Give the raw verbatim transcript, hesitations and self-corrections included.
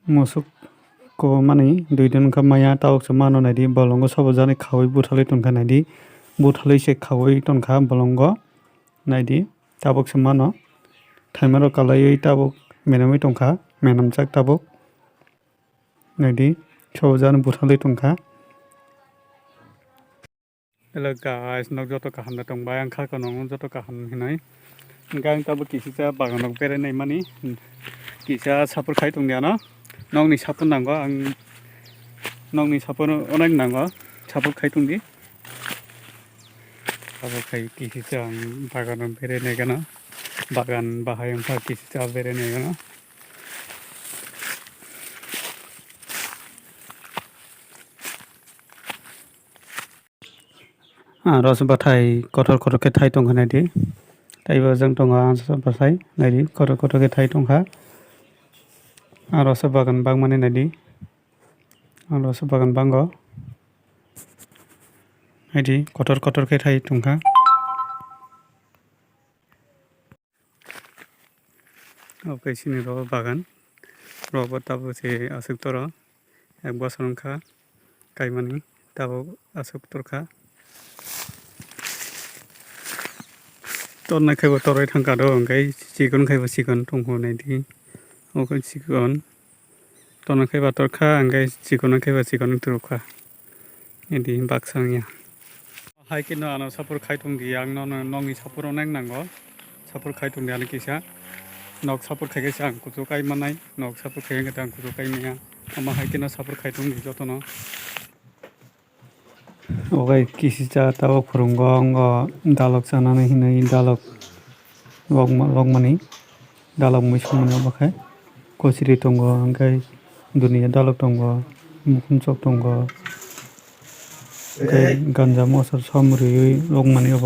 Musuk kwbangmani dui din wngkha maya, tabuk se mano naidi, bolongo sobo jani khaui buthalwi tongkha naidi, buthalwi se khaui tongkha bolongo naidi, tabuk se mano. Thaima rok kalaiwi tabuk menamwi tongkha, menamjak tabuk naidi, sobo jani buthalwi tongkha. Hello guys, nok joto kaham da tong bai, ang kha kono joto kaham hinoi. Hingke ang tabuk kisisa bagan nok berai nai mani, kisa sapor khai tong dia no. Nokni sapor nango, ang nokni sapor onek nango, sapor khai tong di. Sapor khai kisisa ang bagan nok berai nai gana, bagan bahai wngkha kisisa berai nai gana. Ah, rosok bathai kotor kotor khe thai tongkha naidi. Taibo jang tongo ah, rosok bathai naidi, kotor kotor khe thai tongkha. Ah, rosok bagan bangmani naidi. Ah, rosok bagan bango. Naidi, kotor kotor khe thai tongkha. Obo khe chini rw bagan, rw bo tabuk se aswk toro, ek bosor wngkha kaimani, tabuk aswk torkha. Tornai khe bo torwi thangkha do, hwnkhe chikon khe bo chikon tongkha naidi, obo khe chikon, tornai khe bo torkha, hwnkhe chikon khe bo chikon wng torkha, naidi baksa wngya. Hai kheno ano sapor khai tong di, ang nono nokni sapor onek nango. Sapor khai tong di ano kisa. Nok sapor khai khe se ang kuchuk kai manai. Nok sapor khai khe ang kuchuk kai maya. Omo hai kheno sapor khai tong di jotono. Ogai kisisa tabuk phwrwngo, ongo dalok chanani hinwi dalok. Lokma-, lokmani dalok mui songmani obo khe kochri tongo, hwnkhe duniya dalok tongo, mukhumsok tongo, hwnkhe ganja mosor som riwi lokmani obo.